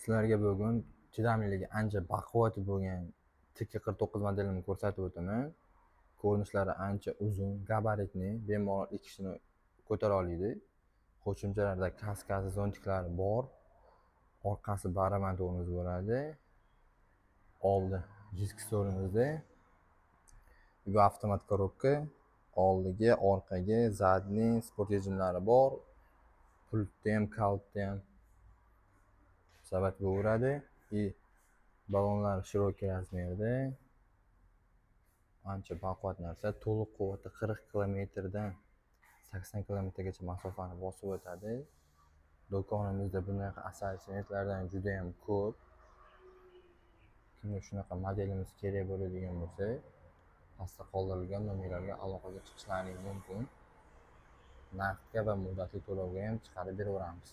Sizlarga bugun chidamliligi ancha baquvvat bo'lgan TK49 modelini ko'rsatib o'taman. Ko'rinishlari ancha uzun, габаритный, bemalol ikki kishini ko'tara oladi. Qo'shimchalarda kaskasi, zontiklari bor. Orqasi baraban tormoz bo'ladi. Oldi disk tormozda. Bu avtomat коробка, oldiga, orqaga, задний, sport rejimlari bor. Pultda ham, kalitda ham savat bo'laveradi. И balonlar широкий размер da. Ancha baquvvat narsa. To'liq quvvati 40 kilometrdan 80 kilometrgacha masofani bosib o'tadi. Do'konimizda bunaqa assortimentlardan juda ham ko'p. Kimga shunaqa modelimiz kerak bo'ladigan bo'lsa, pastda qoldirilgan nomerlarga aloqaga chiqishlaring mumkin. Naqdga va muddatli to'lovga ham chiqarib beraveramiz.